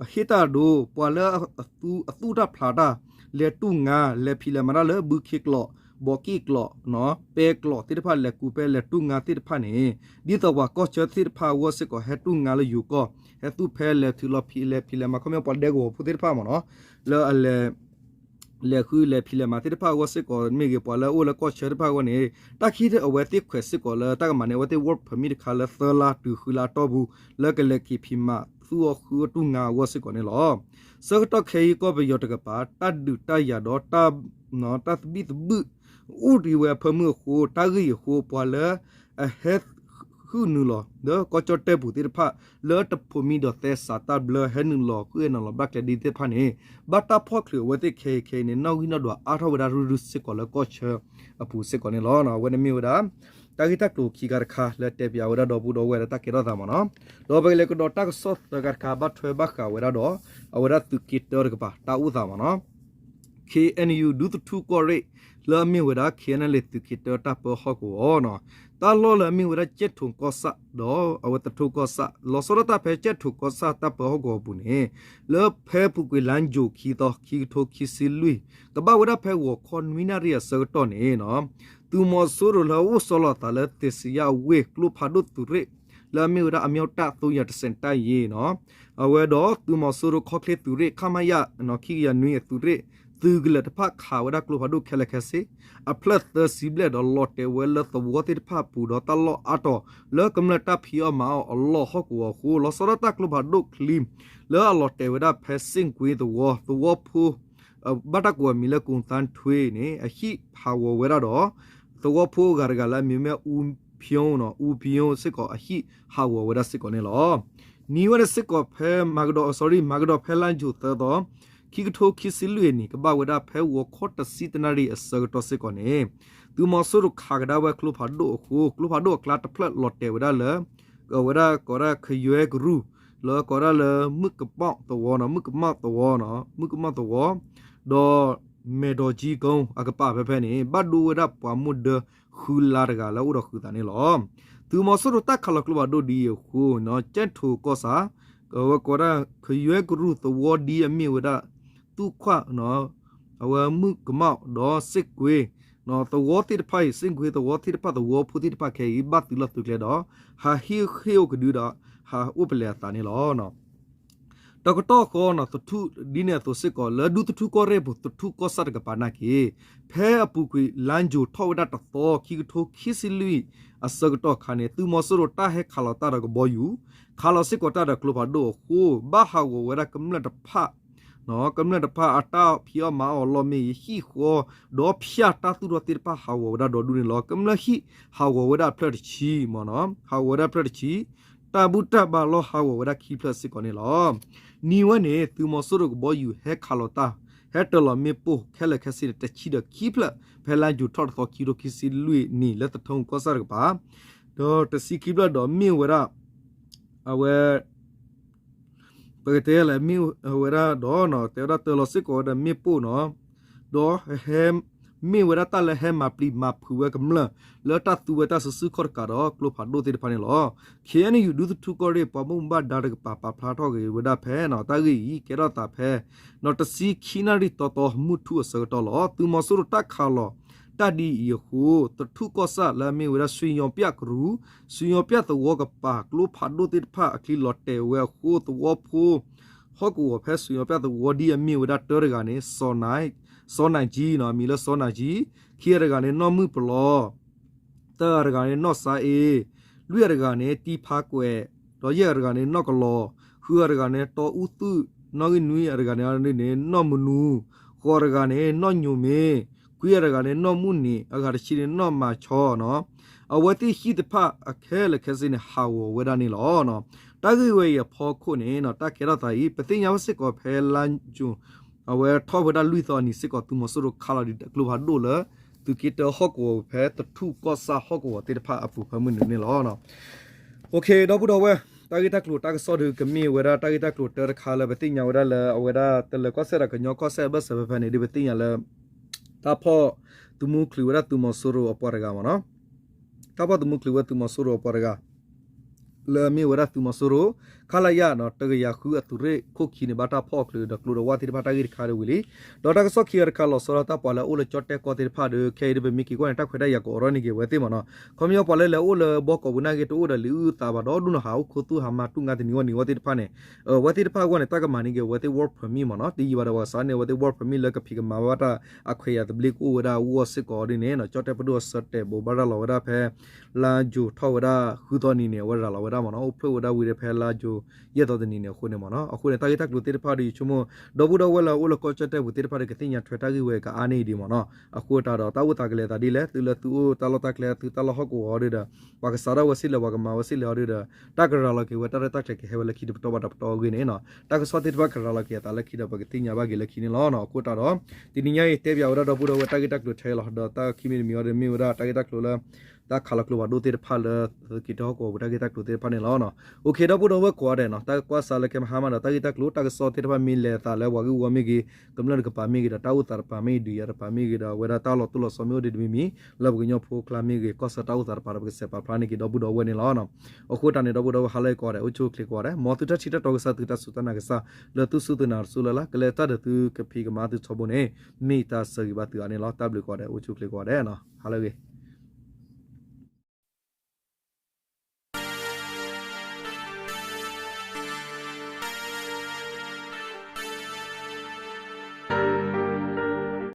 အဟ့ၣ်တၢ်ဒိ ပှၤလၢအသူၣ်တၢ်ဖျးတၢ် လဲၤတူၢ်ငါ လဲၤဖံးလဲၤမၤတၢ်လၢဘုခ့ကျိး ဘီးက့ၣ်ကျိး ပဲကျိးသ့ၣ်တဖၣ် လဲၤကူးပဲလဲၤတူၢ်ငါသ့ၣ်တဖၣ်န့ၣ် ဒ်သိးပှၤကီၢ်ဆၢသ့ၣ်တဖၣ်အဂီၢ်စ့ၢ်ကီး ဟဲတူၢ်ငါလၢယိၤကီၢ် ဟဲသူၣ်ဖဲလဲၤထုးလီၤဖံးလဲၤဖံးလဲၤမၤ ခီပညီပှၤဒဲကဝီၤဖိသ့ၣ်တဖၣ်မ့ၢ်နီၤ လၢအလဲၤ လဲၤဃုလဲၤဖံးလဲၤမၤသ့ၣ်တဖၣ်အဂီၢ်စ့ၢ်ကီး မ့ၢ်ဂ့ၤ ပှၤလၢအအိၣ်လၢကီၢ်ဆၢတဖၣ်အဂီၢ်န့ၣ် တၢ်ခံထံၣ်အဝဲသ့ၣ်ခွဲးစ့ၢ်ကီးလၢတၢ်ကမၤန့ၣ် အဝဲသ့ၣ် work permit တခါလၢသၢလါတုၤဃုလါအတီၢ်ပူၤ လၢကလဲၤက့ၤဖံးမၤသူၣ်အီၤဃုအီၤတူၢ်ငါအဂီၢ်စ့ၢ်ကီးန့ၣ်လီၤ. ဆၢကတီၢ်ခဲအံၤကီၢ်ပယီၤတကပၤ တၢ်ဒုးတၢ်ယၤဒီး တၢ်သဘံၣ်သဘုၣ် အိၣ်တ့ၢ်ဝဲအဖၢမုၢ်အဃိ တၢ်ဂ့ၢ်အံၤအဃိ ပှၤလၢအဟဲ ကဘၣ်ဃုနုာ်လီၤ လၢကီၢ်ကၠီၣ်တဲၣ်ပူၤသ့ၣ်တဖၣ် လၢတဖိးမံဒီးသဲစးတၢ်ဘျၢဟဲနုာ်လီၤဃုအဲၣ်နီၤလီၤဘျၣ်ကျဲဒ်သ့ၣ်တဖၣ်န့ၣ် ဘၣ်တၢ်ဖီၣ်ချုးအဝဲသ့ၣ်ခဲအံၤခဲအံၤန့ၣ် နီၣ်ဂံၢ်နီၣ်ဒွးအါထီၣ်ဝဲဒၣ်ရုၢ်ရုၢ်စ့ၢ်ကီးလၢကီၢ်ဆၢအပူၤစ့ၢ်ကီးန့ၣ်လီၤ. အဝဲန့ၣ်မ့ၢ်ဝဲဒၣ် တၢ်ဂ့ၢ်တၢ်ကျိၤခံခါတခါလၢတဲပၠးဝဲဒၣ်ဒီပုၢ်ဒီဝဲၢ်လၢတၢ်ကဲထီၣ်သးမ့ၢ်နီၤ. ဒီးပကလဲၤကဒီးတၢ်ကစီၣ်သၢခါတခါဘၣ်ထွဲဘၣ်ဃးဝဲဒၣ်ဒီး အဝဲဒၣ်သုးက့တၢတကပၤတၢ်အိၣ်သးမ့ၢ်နီၤ. ခ့ၣ်အဲၣ်ယူၣ် ဒူသထူကီၢ်ရ့ၣ် လၢအမ့ၢ်ဝဲဒၣ် ခ့ၣ်အဲၣ်ယူၣ် သုးက့တၢတၢ်ပၢဟီၣ်ကဝီၤနီၤ, တၢ်လီၢ်လၢအမ့ၢ်ဝဲဒၣ်ကၠဲၣ်ထိၣ်ကီၢ်ဆၣ် ဒီးအဝဲသထူကီၢ်ဆၣ် လီၤဆီဒၣ်တၢ်ဖဲကၠဲၣ်ထိၣ်ကီၢ်ဆၣ်တၢ်ပၢဟီၣ်ကဝီၤအပူၤန့ၣ် လၢဖဲအပူၤကွံာ်လါယူၤခံသီ ခံကထိခံဆံလွံၢ် ကဘၣ်ဝဲဒၣ်ဖဲဂီၤခီနွံနၣ်ရံၣ်အဆၢကတီၢ်န့ၣ်နီၤ, သုးမီၤစိရိၤလၢအအိၣ်ဆီလီၤအသးလၢသ့ၣ်စံယၣ်ဝ့ၢ်ကျိဖးဒိၣ်သုးရ့ၣ် လၢအမ့ၢ်ဝဲဒၣ်အမ့ၢ်တၢ်သိယၤတစဲးတၢ်ယ့နီၤ, အဝဲဒီးသုးမီၤစိရိၤခီၣ်ချ့သုးရ့ၣ် ခမရ ခံကယၤနွံအသုးရ့ၣ် သုးကလၢၤတဖၣ်ခးဝဲဒၣ်ကျိဖးဒိၣ်ခဲလၢာ်ခဲဆ့ အဖျၢၣ်သၢဆံဘျဲၣ်ဒီးလီၤတဲာ်ဝဲလၢသဝီသ့ၣ်တဖၣ်အပူၤဒီးတၢ်လီၢ်အါတီၤ လၢကမျၢၢ်တၢ်ဖံးအီၣ်မၤအီၣ်အလီၢ်ဟီၣ်ကဝီၤအဃိ လီၤဆီဒၣ်တၢ်ကျိဖးဒိၣ်ချံ လၢအလီၤတဲာ်ဝဲဒၣ်ဖဲစ့ၣ်ကွ့သဝီ သဝီဖိ ဘၣ်တၢ်ကိးအမံၤလၢကိၣ်သၣ်ထွ့န့ၣ် အဟံၣ်ဟးဂီၤဝဲဒၣ်ဒီး သဝီဖိအဂၤတဂၤလၢအမံၤမ့ၢ်အူဖၠိနီၤ အူဖၠိစ့ၢ်ကီးအဟံၣ်ဟးဂီၤဝဲဒၣ်စ့ၢ်ကီးန့ၣ်လီၤ. နံၤဝဲန့ၣ်စ့ၢ်ကီးဖဲမၤကဒီး sorry မၤကဒီးဖဲလါယူၤသၢသီ ခံကထိခံဆံလွံၢ်အနံၤ ကဘၣ်ဝဲဒၣ်ဖဲဂီၤခီတဆံတနၣ်ရံၣ်အဆၢကတီၢ်စ့ၢ်ကီးန့ၣ် သုးမီၤစိရိၤခးကဒါဝဲကျိဖးဒိၣ်အဃိ ကျိဖးဒိၣ်အကျါတဖျၢၣ်လီၤတဲာ်ဝဲဒၣ်လၢ အဝဲဒၣ်ကိးဒၣ်ခယွဲကရူၢ် လၢကိးဒၣ်လၢမုၣ်ကမၣ်သဝီနီၤ မုၣ်ကမၣ်သဝီ မုၣ်ကမၣ်သဝီ ဒီးမဲာ်ဒီးကၠံကုန်းအကပၤဖဲဖဲန့ၣ် ဘၣ်ဒိဝဲဒၣ်ပှၤမိၢ်ဒၢဃုလါတဂၤလၢအအိၣ်ဒီးဃုသးန့ၣ်လီၤ. သုးမီၤစိရိၤတၢ်ခးလီၤကျိဖးဒိၣ်ဒ်အံၤအဃိနီၤ ကၠဲၣ်ထိၣ်ကီၢ်ဆၣ် အဝဲကိးဒၣ်ခယွဲကရူၢ်သဝီဒ်အမ့ၢ်ဝဲဒၣ် သူၣ်ခွၣ် အဝဲမုၣ်ကမၣ်ဒီးစ့ၣ်ကွ့ သဝီသ့ၣ်တဖၣ်အံၤ စ့ၣ်ကွ့သဝီသ့ၣ်တဖၣ်သဝီဖိသ့ၣ်တဖၣ်ခဲအံၤ ဘၣ်သုးလီၢ်သုးကျဲဒီး ဟးဟ့ၣ်ဟ့ၣ်အိၣ်ကဒုဒီး ဟးအိၣ်ပလဲၤအသးန့ၣ်လီၤ. တကတီၢ်ဃီနီၤ သထူၣ်ဒ်န့ၣ်အသိးစ့ၢ်ကီး လၢဒူသထူကီၢ်ရ့ၣ်ပူၤ သထူၣ်ကီၢ်ဆၣ်တကပၤနာ်က့ ဖဲအပူၤကွံာ်လါယူၤထီၣ်ဝဲဒၣ်တသီ ခံကထိခံဆံလွံၢ်အဆၢကတီၢ်ခါန့ၣ် သုးမီၤစိရိၤတၢ်ဟဲခးလီၤတၢ်ဒီးကဘီယူၤ ခးလီၤစ့ၢ်ကီးတၢ်ဒီးကျိဖးဒိၣ်အဃိ ဘၣ်ဟးဂီၤဝဲဒၣ်ကမျၢၢ်တဖၣ် ကမျၢၢ်တဖၣ်အတၢ်ဖံးအီၣ်မၤအီၣ်အလီၢ်မ့ၢ်ဂ့ၤ ဟံၣ်ဃီ ဒီးဖၠၣ်တၢ်သူၣ်ထီၣ်သ့ၣ်တဖၣ်ဟးဂီၤဝဲဒၣ်ဒီဒူၣ်န့ၣ်လီၤ. ကမျၢၢ်ဟံၣ်ဟးဂီၤဝဲဒၣ်အဖျၢၣ်တဆံ မ့ၢ်နီၤ ဟးဂီၤဝဲဒၣ်အဖျၢၣ်တဆံ တၢ်ဘူၣ်တၢ်ဘါလီၢ်ဟးဂီၤဝဲဒၣ်ခံဖျၢၣ်စ့ၢ်ကီးန့ၣ်လီၤ. နံၤဝဲန့ၣ် သုးမီၤစိရိၤကဘီယူၤဟဲခးလီၤတၢ် ဟဲတၢၤလီၤမ့ၣ်ပိၢ်ခဲလၢာ်ခဲဆ့န့ၣ် တဆံဒီးခံဖျၢၣ် ဖဲလါယူၤထီၣ်တသီ ခံကထိခံဆံလွံၢ်နံၤ လၢသထူကီၢ်ဆၣ်တကပၤ ဒီးတဆံခံဖျၢၣ်ဒီးမ့ၢ်ဝဲဒၣ် အဝဲ ပကတဲလဲၣ် မ့ၢ်ဝဲဒၣ်ဒီး တဲဝဲဒၣ်တၢၤလီၤစ့ၢ်ကီးဝဲဒီးမ့ၣ်ပိၢ်နီၤ, ဒီးဟဲ မ့ၢ်ဝဲဒၣ်တၢ်လၢဟဲမၤပျံၤမၤဖုးဝဲကမျၢၢ် လၢတၢ်သူဝဲတၢ်စုဆူၣ်ခီၣ်တကးဒီးကျိဖးဒိၣ်သ့ၣ်တဖၣ်န့ၣ်လီၤ. ခ့ၣ်အဲၣ်ယူၣ် ဒူသထူကီၢ်ရ့ၣ် ပှၤဘၣ်မူဘၣ်ဒါတကပၤ ပာ်ဖျါထီၣ်က့ၤဝဲဒၣ်ဖဲနီၤ တၢ်ဂ့ၢ်အံၤ ကဲထီၣ်သးဖဲ နီၤ တဆံခံနၣ်ရံၣ်တီတီ မုၢ်ထူၣ်အဆၢကတီၢ်လီၤ. သုးမီၤစိရိၤတၢ်ခးလီၤ တၢ်ဒ်အံၤအဃိ သထူၣ်ကီၢ်ဆၣ်လၢအမ့ၢ်ဝဲဒၣ် စံၣ်ညီၣ်ပၠၣ်ကရူၢ် စံၣ်ညီၣ်ပၠၣ်သဝီကပၤ ကျိဖးဒိၣ်သ့ၣ်တဖၣ်အချံလီၤတဲာ်ဝဲအဃိ သဝီဖိ ဟီၣ်ကဝီၤဖဲစံၣ်ညီၣ်ပၠၣ်သဝီဒ်အမ့ၢ်ဝဲဒၣ်တၢတဂၤန့ၣ် စီၤနၢ်ကၠံ နီၤ အမံၤလၢစီၤနၢ်ကၠံ, ခံဂၤတဂၤန့ၣ် နီၢ်မုၢ်ပလီ သၢဂၤတဂၤန့ၣ် နီၢ်စါအ့, လွံၢ်ဂၤတဂၤန့ၣ် တံဖါကွဲး, ဒီးယဲၢ်ဂၤတဂၤန့ၣ် နီၢ်ကလီၤ, ဃုဂၤတဂၤန့ၣ် တီအူသူၣ်, နီၣ်ဂံၢ်နွံဂၤတဂၤန့ၣ် နီၢ်မနူၤ, ဃိးဂၤတဂၤန့ၣ် နီၢ်ညိၤမ့ၤ, ခွံဂၤတဂၤန့ၣ် နီၢ်မုၢ်နံၤ, အဂၤတဆံန့ၣ် နီၢ်မၤဆီနီၤ. အဝဲသ့ၣ်ဟံၣ်တဖၣ်အခဲလၢာ်ခဲဆ့န့ၣ် ဟးဂီၤဝဲဒၣ်န့ၣ်လီၤ. တၢ်ဂ့ၢ်ဝဲအံၤအဖီခိၣ်န့ၣ် တၢ်ကဲထီၣ်သးအံၤ ပသ့ၣ်ညါဝဲစ့ၢ်ကီးဖဲလါယူၤ အဝဲထီၣ်ဝဲဒၣ်လွံၢ်သီအနံၤစ့ၢ်ကီး သုးမီၤစိရိၤခးလီၤဒံးကျိဖးဒိၣ်လၢ သုးက့တၢဟီၣ်ကဝီၤဖဲသထူၣ်ကီၢ်ဆၣ်ဟီၣ်ကဝီၤသ့ၣ်တဖၣ်အပူၤဖဲမုၢ်နုာ်န့ၣ်လီၤ. ဒီပုၢ်ဒီဝဲၢ် တၢ်ဂ့ၢ်တၢ်ကျိၤတၢ်ကစီၣ်ဒုးကမ့ၢ်ဝဲဒၣ်တၢ်ဂ့ၢ်တၢ်ကျိၤတၢတခါလၢပသ့ၣ်ညါဝဲဒၣ်လၢအဝဲဒၣ်တလၢၤကီၢ်စဲၣ်ဒီးကညီကီၢ်စဲၣ်အဘၢၣ်စၢၤဖဲဖဲန့ၣ် ဒ်ပသ့ၣ်ညါလၢ တၢ်ဖီၣ်သမူချုးဝဲဒၣ်သုးမီၤစိရိၤအပှၤတဂၤမ့ၢ်နီၤ တၢ်ဖီၣ်သမူချုးဝဲသုးမီၤစိရိၤအပှၤတဂၤ လၢအမ့ၢ်ဝဲဒၣ်သုးမီၤစိရိၤ ခလရ တကယၤဃုအသုးရ့ၣ်ခိၣ်ခံန့ၣ် ဘၣ်တၢ်ဖီၣ်ချုးဒီးကျိဒီးဝၣ်သ့ၣ်တဖၣ်တၢ်ဂ့ၢ်တခါဒ်ဝံၤလံ. ဒီးတၢ်ကစီၣ်ခံဂၤတခါလီၤဆီဒၣ်တၢ်ပှၤလၢအအိၣ်လၢကၠီၣ်တဲၣ်ကီၢ်သ့ၣ်တဖၣ်ဒီး ခဲအံၤဒ်ပမ့ၢ်က့ၤကွၢ်န့ၣ် တၢ်ခွဲးတၢ်ယာ်ကအိးထီၣ်န့ၢ်က့ၤဝဲသ့ၣ်မ့ၢ်နီၤ. ခီပညီပှၤလၢလဲၤအိၣ်လၢဘီကီးဝံၤနာ်က့တအိၣ်ဒီးလံာ်အုၣ်သးဘၣ်ဒီးဒိၣ်နီၤဟးအိၣ်ခိၣ်သူၣ်ဟးမၤတူၢ်ငါတနံၤဝဲနံၤဝဲသ့ၣ်တဖၣ်န့ၣ် ဝဲသ့ၣ်တဖၣ်အဂီၢ်န့ၣ် တၢ်ကမၤန့ၢ်က့ၤဝဲသ့ၣ် work permit မ့ၢ်နီၤ. တယံာ်ဘၣ်ဒီးပှၤကစးန့ၢ်ဝဲသ့ၣ် work permit လၢကဖံးကမၤဘၣ်တၢ်အခွဲးယာ်သဘျ့ကအိၣ်ဝဲဒၣ်အဂီၢ်စ့ၢ်ကီးဒ်န့ၣ် ကၠီၣ်တဲၣ်ပဒိၣ်အဆၢတဲာ်ဘိးဘၣ်ရၤလီၤဝဲဒၣ်ဖဲ လါယူၤထီၣ်ဝဲဒၣ်ဃုသီနံၤန့ၣ် အဝဲရၤလီၤဝဲဒၣ်မ့ၢ်နီၤ အိၣ်ဖျိဝဲဒၣ်ဝံၤဒီးဖဲလါယူၤ ယဲၢ်သီတနံၤန့ၣ်အဃိန့ၣ်မ့ၢ်နီၤ. အဃိန့ၣ် တၢ်ဂ့ၢ်တၢ်ကျိၤသ့ၣ်တဖၣ်ဒီး ယဆိကမိၣ် ဒီပုၢ်ဒီဝဲၢ်လၢအအိၣ်လၢကီၢ်ကၠီၣ်တဲၣ်ပူၤသ့ၣ်တဖၣ်ဒီး ကသ့ၣ်ညါထွဲတၢ်ဂ့ၢ်ဝဲကအါန့ၢ်အံၤဒံးမ့ၢ်နီၤ. အဃိတၢ်ဒီး တၢ်အိၣ်သးကလဲၤသးဒ်လဲၣ်, သုလၢသုအိၣ်တၢ်လီၢ်တၢ်ကျဲ သုတၢ်လီၢ်ဟီၣ်ကဝီၤအီၤဒီး ပှၤကစးထီၣ်ဝဲစ့ၢ်လဲၣ် ပှၤကမၤဝဲစ့ၢ်လဲၣ်အီၤဒီး တၢ်ကရၤလီၤက့ၤဝဲတၢ်ရဲၣ်တၢ်ကျဲၤကဟဲဝဲလၢခံတပတီၢ်ဘၣ်တပတီၢ်အဂ့ၢ်န့ၣ်နီၤ. တၢ်ကစီၣ်သ့ၣ်တဖၣ်ကရၤလီၤက့ၤအသးလၢခံဒီး ပကသ့ၣ်ညါဘၣ်က့ၤလၢခံန့ၣ်လီၤ. အဃိတၢ်ဒီး တနံၤညါအံၤ တဲပၠးဝဲဒၣ်ဒီပုၢ်ဒီဝဲၢ်တၢ်ဂ့ၢ်တၢ်ကျိၤထဲအံၤလီၤ. ဒီးတၢ်ခံမံၤတမံၤအံၤဒီး မ့ၢ်ဝဲဒၣ်တၢ်ဂ့ၢ်တၢ်ကျိၤလၢ တၢ်ခးလီၤကျိဖးဒိၣ်သ့ၣ်တဖၣ်လၢ သုးက့ၤထၢဟီၣ်ကဝီၤပူၤတၢ်ဂ့ၢ်တၢ်ကျိၤသ့ၣ်တဖၣ်န့ၣ်လီၤ. အိၣ်ခ့ဒီပုၢ်ဒီဝဲၢ်ကိးဂၤဒဲးနီၤ, တၢ်ကွၢ်စးလၢကဲမဟါမးဒီး တၢ်ဂ့ၢ်တၢ်ကျိၤ တၢ်ကစီၣ်သ့ၣ်တဖၣ်မ့ၢ်လဲၤအသးလၢပှၤဂ့ၢ်ဝီမ့ၢ်ဂ့ၤ, ကမျၢၢ်တကပၤမ့ၢ်ဂ့ၤဒီး တၢ်အိၣ်သးတကပၤမ့ၢ်ဂ့ၤ, ဒုးယၤတကပၤမ့ၢ်ဂ့ၤဒီး အဝဲဒၣ်တၢ်လီၤတိၢ်လီၤဆီမ့ၢ်အိၣ်ဒံးတမံၤမံၤ လၢပကညီဖိကျါမ့ၢ်ဂ့ၤ, ကီၢ်ဆၢတၢ်အိၣ်သးတကပၤဒီး ပကစဲးပာ်ဖျါန့ၢ်က့ၤဒီပုၢ်ဒီဝဲၢ်န့ၣ်လီၤ. အဃိတၢ်န့ၣ် ဒီပုၢ်ဒီဝဲၢ်ဟါလၢအဂ့ၤကိးဂၤဒဲး အိၣ်ဆူၣ်အိၣ်ချ့ကိးဂၤဒဲး, မ်သုတၢ်ထံၣ်တၢ်တီကစၢ် သုတၢ်စူၢ်တၢ်နာ်ကစၢ် လၢသုစူၢ်သုနာ်တစူၢ်လၢ်လၢ် ကလဲၤတၢ်ဒီးသုကဖံးကမၤသုထီဘိန့ၣ် မ့ၢ်တၢ်ဆၢဂ့ၤဘၣ်သုအါန့ၣ်လီၤ. တၢ်ဘျုးကိးဂၤဒဲး အိၣ်ဆူၣ်အိၣ်ချ့ကိးဂၤဒဲးနီၤ, ဟါလၢအဂ့ၤ.